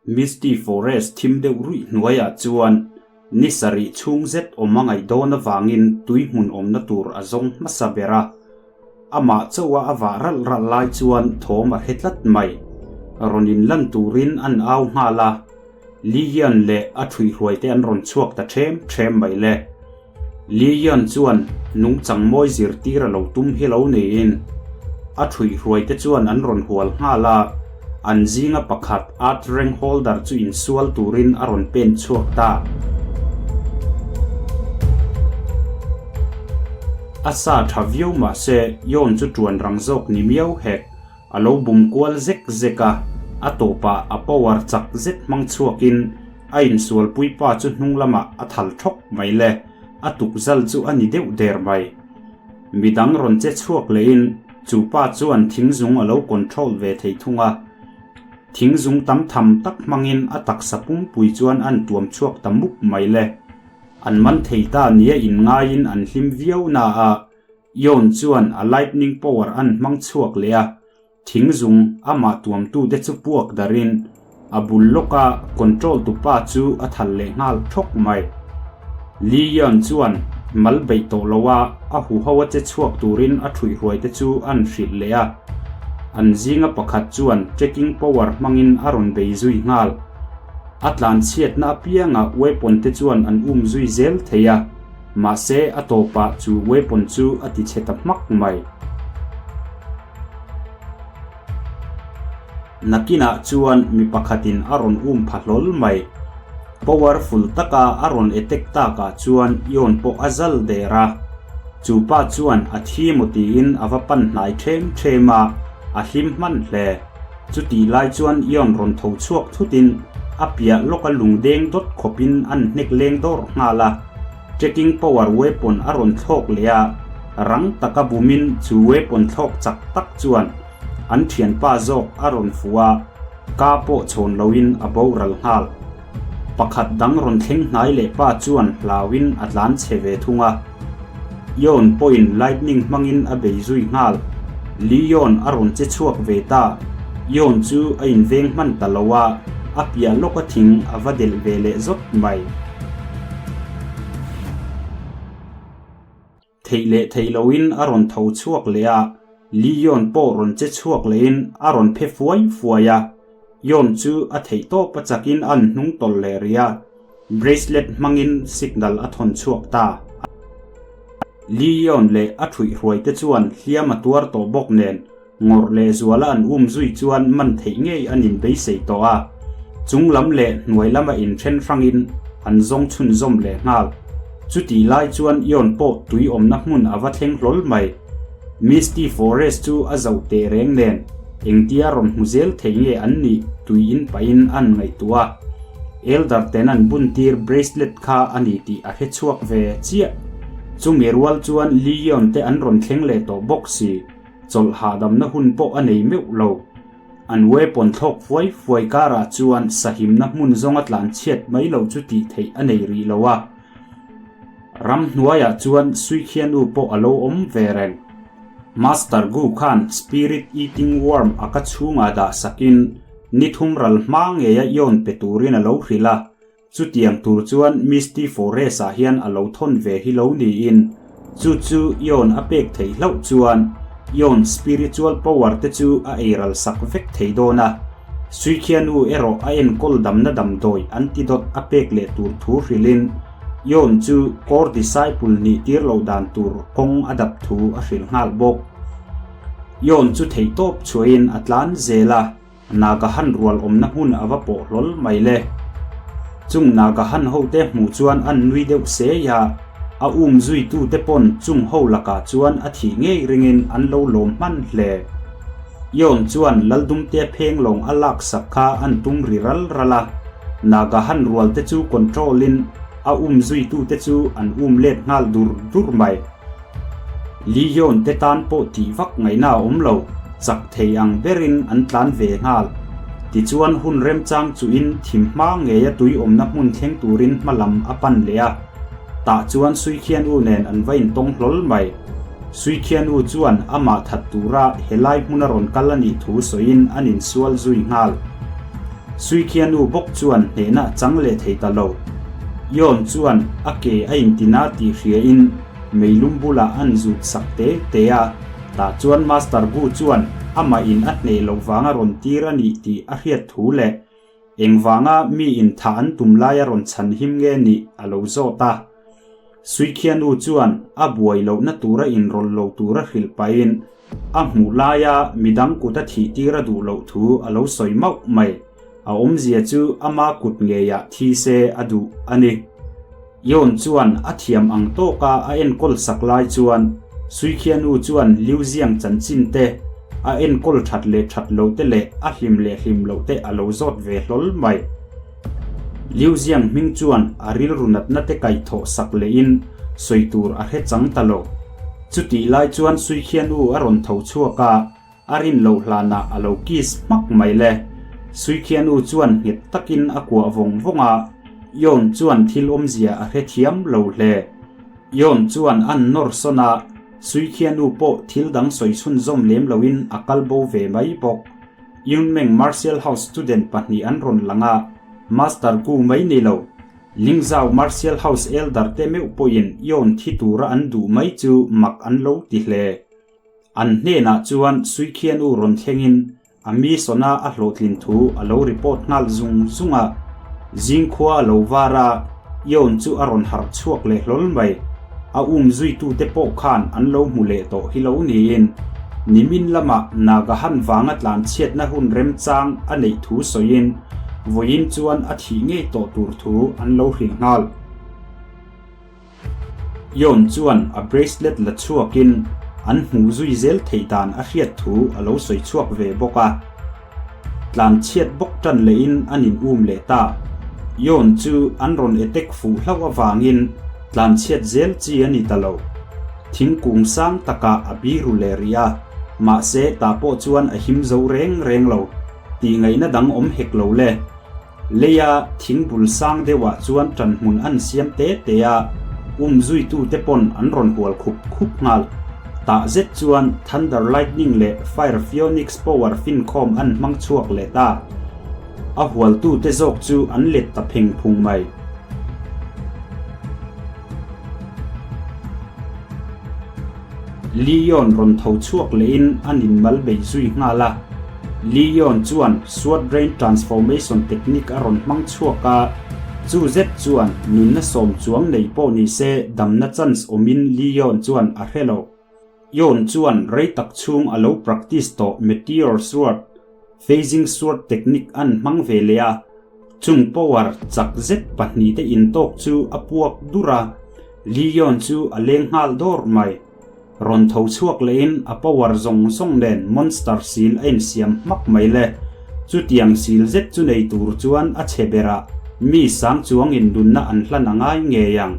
Misty Forest thim deuh ruih hnuaiah chuan ni sarih chhung zet awm a ngaih dawn avangin tui hmun awmna tur a zawng hmasa ber a. Amah chauha a vah ralh ralh lai chuan thawm a hre tlat mai. Rawn inlan turin an au nghal a. Lion leh a ṭhuihruaite an rawn chhuak ta ṭhem ṭhem mai le. Lion chuan nungchang mawi zirtir a lo tum hi lo niin a ṭhuihruaite chuan an rawn hual nghal a, an zinga pakhat Art Rank Holder chu insual turin a rawn pen chhuak ta. A sa ṭha viau mahse Yon chu ṭuan rang zawk ni miau hek. A lo bum kual zek zek a, a tawpah a power chak zet hmang chhuakin a insualpui pa chu hnung lamah a thal thawk mai le, a tukzal chu a ni deuh der mai. Midang rawn che chhuak lehin chu pa chuan thingzung a lo control ve thei thung a, thingzung tam tham tak hmangin a taksa pumpui chuan an tuam chhuak ta mup mai le. An man thei ta nia inngaiin an hlim viau na a, Yon chuan a lightning power an hmang chhuak leh a, thing zung amah tuamtute chu puak darin a bul lawka control tupa chu a thal leh nghal thawk mai. Li Yon chuan mal beih tawh lo a, a huho a che chhuak turin a ṭhuihruaite chu an hrilh leh a. An zinga pakhat chuan tracking power hmangin a rawn bei zui nghal. A tlanchhiatna apiangah weapon te chuan an um zui zel thei a. Mahse, a tawpah chu weapon chu a ti chhe ta hmak mai. Nakinah chuan mi pakhatin a rawn um pha hlawl mai. Powerful taka a rawn attack takah chuan Yon pawh a zal der a. Chu pa chuan a thi maw tiin a va pan hnai ṭhem ṭhem a, a hlim hman hle. Chutih lai chuan Yon rawn tho chhuak thutin a piah lawka lungdeng dawt khawpin an hnek leng dawrh nghal a. Tracking power weapon a rawn thlawk leh a, rang taka bumin chu weapon thlawk chak tak chuan an thianpa zawk a rawn fuh a, ka pawh chhawn loin a boral nghal. Pakhat dang rawn thleng hnai leh pa chuan hlauin a tlan chhe ve thung a. Yon pawhin lightning hmangin a bei zui nghal. Leon a rawn che chhuak ve ta. Yon chu a inveng hman ta lo a, a piah lawka thing a va delh ve leh zawt mai. Theih leh theih loin a rawn tho chhuak leh a, Leon pawh rawn che chhuak lehin a rawn phe fuai fuai a. Yon chu a theih tawp a chakin a hnung tawlh leh rih a, bracelet hmangin signal a thawn chhuak ta. Leon leh a ṭhuihhruai te chuan hliam a tuar tawh bawk nen Ngawrh leh zuala an um zui chuan man theih ngei an inbeisei tawh a, chung lam leh hnuai lama inthen hrangin an zawng chhunzawm leh nghal. Chutih lai chuan Ion pawh tui awmna hmun a va thleng hlawl mai. Misty Forest chu a zoh teh reng nen engtia rawn hmu zel thei nge an nih tui in pahin an ngaihtuah a. Elder ten an buntir bracelet kha a ni tih a hre chhuak ve chiah. Chumi rual chuan Leon te an rawn thleng leh tawh bawk si. Chawlh hahdamna hun pawh a nei meuh lo. An weapon thlawk fuai fuai karah chuan sahimna hmun zawnga tlan chhiat mai lo chu tih theih a nei rih lo a. Ramhnuaiah chuan Suikhianu pawh a lo awm ve reng. Master Gu khan Spirit Eating Worm a ka chhungah dah sakin ni thum ral hma ngeia yawn pe turin a lo hrilh a. Chutiang tur chuan Misty Forest-ah hian a lo thawn ve hi lo niin, chu chu Yon a pek theih hlauh chuan Yon spiritual power te chu a eiral sak vek thei dawn a. Suikhianu erawh a enkawl damna damdawi antidote a pek leh tur thu hrilhin Yon chu core disciple nih tir lo dan tur kawng a dap thu a hrilh nghal bawk. Yon chu theihtawp chhuahin a tlan zel a. Nagahan rual awmna hmun a va pawh hlawl mai le. Chung Nagahan hote hmuh chuan an nui deuh sei a, a um zuitute pawn chung ho lakah chuan a thih ngei ringin an lo lawm hman hle. Yon chuan Laldumte pheng lawng a laksak kha an tum ri ral ral a, Nagahan rualte chu control in a um zuitute chu an um let nghal dur dur mai. Leon te tan pawh tih vak ngaihna a awm lo, chak thei ang berin an tlan ve nghal. Tichuan hun remchang chuhin thim hma ngeia tui awmna hmun thleng turin hma lam a pan leh a, tah chuan Suikhianu nen an va intawng hlawl mai. Suikhianu chuan amah that tura helai hmuna rawn kal a nih thu sawiin an insual zui nghal. Suikhianu bawk chuan hnehna a chang leh thei ta lo. Yon chuan a ke a intina tih hriain meilum bulah an zut sak te te a, tah chuan Master Gu chuan amah in a hneh loh vanga rawn tir a nih tih a hriat thu leh engvanga mi in thah an tum laia rawn chhan him nge nih a lo zawt a. Suikhianu chuan a buai lohna tura inrawlh lo tura hrilh pahin a hmuh laia midang kut a thih tir a duh loh thu a lo sawi mauh mai. A awmzia chu ama kut ngeiah thi se a duh a ni. Yon chuan a thiam ang tawka a enkawl sak lai chuan Suikhianu chuan Liuziang chanchin te, a enkawl that leh that lo te leh a hlim leh hlim loh te a lo zawt ve hlawl mai. Liuziang hming chuan a rilru natna te kaihthawh sak lehin sawi tur a hre chang ta lo. Chutih lai chuan Suikhianu a rawn tho chhuak a, a rin loh hlanah a lo kiss hmak mai le. Suikhianu chuan nghet takin a kuah vawng vawng a, Yon chuan thil awmzia a hrethiam lo hle. Yon chuan an nawr sawn a, Suikhianu pawh thil dang sawi chhunzawm lem loin a kal bo ve mai bawk. Yunmeng Martial House student pahnih an rawn lang a, Master Gu mai ni lo, Lingzau Martial House elder te meuh pawhin Yon thi tura an duh mai chu mak an lo ti hle. An hnenah chuan Suikhianu rawn thlengin a mi sawna a hlawhtlin thu a lo report nghal zung zung a. Zingkhua a lo var a, Yon chu a rawn harh chhuak leh hlawl mai. A um zuitute pawh khan an lo hmu leh tawh hi lo niin nimin lamah Nagahan vanga tlanchhiatna hun remchang a neih thu sawiin vawiin chuan a thih ngei tawh tur thu an lo hrilh nghal. Yon chuan a bracelet la chhuakin an hmuh zui zel theih dan a hriat thu a lo sawi chhuak ve bawk a. Tlanchhiat bawk tan lehin an in um leh ta. Yon chu an rawn attack fuh hlauh avangin tlanchhiat zel chi a ni ta lo. Thingkung sang takah a biru leh rih a, mahse tah pawh chuan a him zo reng reng lo. Tihngaihna dang awm hek lo le. Leia thingbul sang deuhah chuan ṭanhmun an siam te te a, um zuitute pawn an rawn hual khup khup nghal. Tah zet chuan Thunder Lightning leh Fire Pheonix power finkhawm an hmang chhuak leh ta. A hualtute zawk chu an let ta pheng phung mai. Leon rawn tho chhuak lehin an inmal bei zui nghal a. Leon chuan Sword Rain Transformation technique a rawn hmang chhuak a, chu zet chuan nunna sawm chuang nei pawh ni se damna chance awmin Leon chuan a hre lo. Yon chuan rei tak chhung a lo practice tawh Meteor Sword, Phasing Sword technique an hmang ve leh a, chung power chak zet pahnihte intawk chu a puak dur a, Leon chu a leng nghal dawr mai. Rawn tho chhuak lehin a power zawng zawng nen monster sil a insiam hmak mai le. Chutiang sil zet chu nei tur chuan a chhe berah mi sang chuangin nunna an hlan a ngai ngei ang.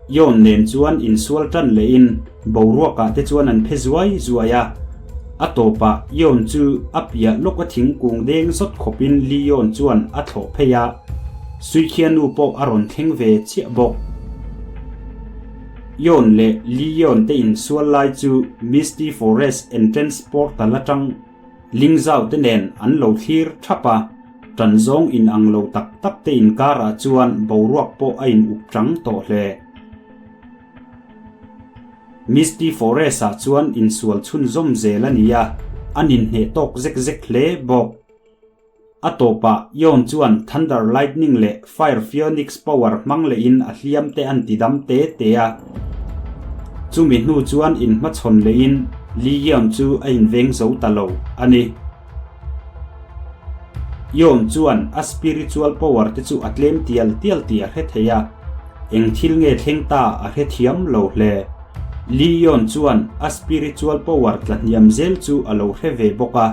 Yon nen chuan insual tan lehin boruakah te chuan an phe zuai zuai a. A tawpah Yon chu a piah lawk a thingkung deng zawt khawpin Leon chuan a thlawh phei a. Suikhianu pawh a rawn thleng ve chiah bawk. Yon leh Leon te insual lai chu Misty Forest entrance portal atang Lingzau te nen an lo thlir thap a, tan zawng inang lo tak tak te inkarah chuan boruak pawh a in up chang tawh hle. Misty Forest ah chuan insual chhunzawm zel a ni a, an inhneh tawk zek zek hle bawk. A tawpah Yon chuan Thunder Lightning leh Fire Pheonix power hmang lehin a hliam te an ti dam te te a. Chumi hnu chuan inhmachhawn lehin Li Yeon chu a inveng zo ta lo a ni. Yon chuan a spiritual power te chu a tlem tial tial tih a hre thei a, eng thil nge thleng ta a hre thiam lo hle. Li Yeon chuan a spiritual power tla hniam zel chu a lo hre ve bawk a.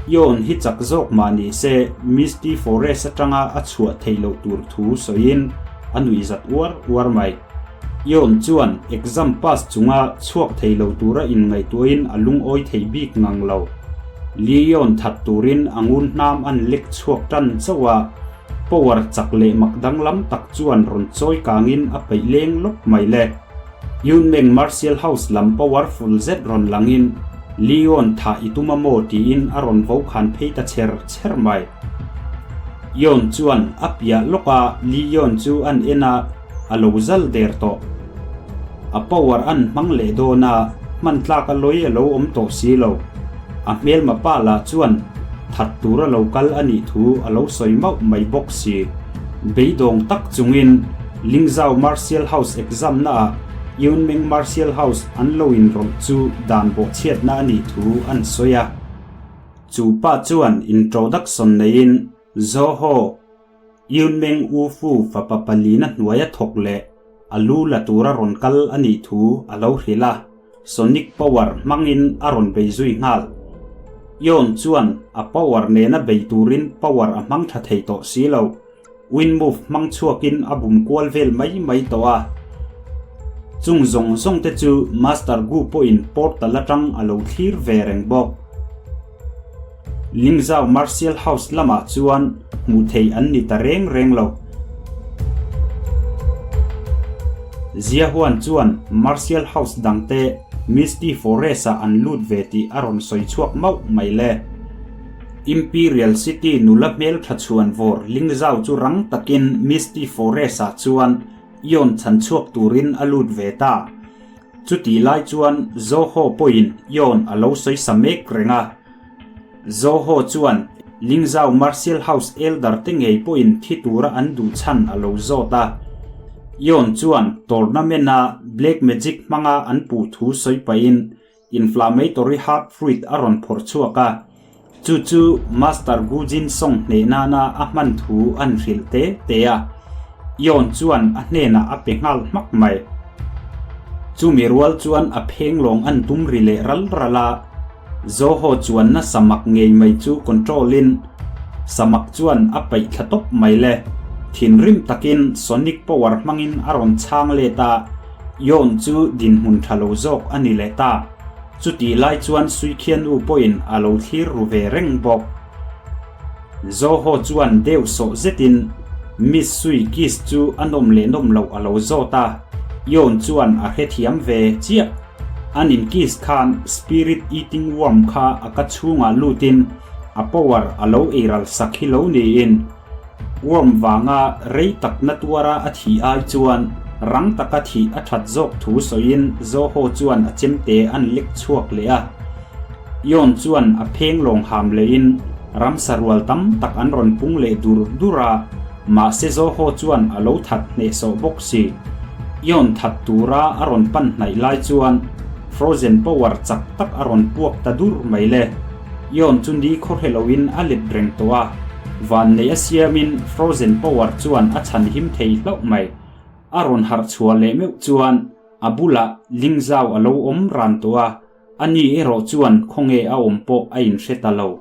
Yon hi chak zawk mah ni se Misty Forest atanga a chhuah theih loh tur thu sawiin a nuihzat uar uar mai. Yon chuan exam pass chunga chhuak thei lo tura inngaihtuahin a lungawi thei bik ngang lo. Li Yon that turin a ngun hnam an lek chhuak tan chauh a, power chak leh mak danglam tak chuan rawn chawi kangin a peih leng lawp mai le. Yunmeng Martial House lam powerful zet rawn langin Leon thah i tum a maw tiin a rawn vo khan phei ta chher chher mai. Yeon chuan a piah lawka Lee Yeon chu an en a, a lo zal der tawh. A power an hmang leh dawn a, hman tlak a lawi a lo awm tawh si lo. A hmelma pa lah chuan that tur a lo kal a nih thu a lo sawi mauh mai bawk si. Beidawng tak chungin Lingzau Martial House exam naah Yunmeng Martial House an lo inrawlh chu dan bawhchhiatna a nih thu an sawi a. Chu pa chuan introduction neiin Zoho, Yunmeng U Fu fapa palina hnuaia thawk leh a lu la tura rawn kal a nih thu a lo hrilh a, Sonic Power hmangin a rawn bei zui nghal. Yeon chuan a power nena bei turin power a hmang tha thei tawh si lo. Wind move hmang chhuakin a bum kual vel mai mai tawh a. Chung zawng zawng te chu Master Gu pawhin portal atang a lo thlir ve reng bawk. Lingzau Martial House lamah chuan hmuh theih an ni ta reng reng lo. Ziahuan chuan Martial House dangte Misty Forest-ah an lut ve tih a rawn sawi chhuak mauh mai le. Imperial City nula hmeltha chhuan vawr Lingzau chu rang takin Misty Forest-ah chuan Ion chhan chhuak turin a lut ve ta. Chutih lai chuan Zoho pawhin Ion a lo sawi sa mek reng a. Zoho chuan Lingzau Martial House Elder te ngei pawhin thi tura an duh chhan a lo zawt a. Ion chuan tournament-a Black Magic hmanga an puh thu sawi pahin Inflammatory heart fruit a rawn phawrh chhuak a, chu chu Master Gu Jin Song hneh nana a hman thu an hrilh te te a, Yeon chuan a hnenah a pe nghal hmak mai. Chumi rual chuan a pheng lawng an tum ri leh ral ral a, Zoho chuanna samak ngei mai chu control in samak chuan a paih thla tawp mai le. Thinrim takin Sonic power hmangin a rawn chhang let a, Yeon chu dinhmun tha lo zawk a ni leh ta. Chutih lai chuan Suikhianu pawhin a lo thlir ru ve reng bawk. Zoho chuan deuh sawh zetin Miss Sui kiss chu a nawm leh nawm loh a lo zawt a, Yeon chuan a hrethiam ve chiah. An in kiss khan Spirit Eating Worm kha a ka chhungah lutin a power a lo eiral sak hi lo niin, Worm vanga rei tak na tuara a thih ai chuan rang taka thih a that zawk thu sawiin Zoho chuan a chemte an lek chhuak leh a. Yeon chuan a pheng lawng ham lehin ramsa rual tam tak an rawn pung leh dur dur a, mahse Zoho chuan a lo that hnehsawh bawk si. Yeon that tura a rawn pan hnaih lai chuan Frozen power chak tak a rawn puak ta dur mai le. Yeon chu ni khawhre loin a let reng tawh a. Van neih a siamin Frozen Power chuan a chhan him thei hlauh mai. A rawn harh chhuah leh meuh chuan a bulah Lingzau a lo awm ran tawh a, ani erawh chuan khawnge a awm pawh a inhre ta lo.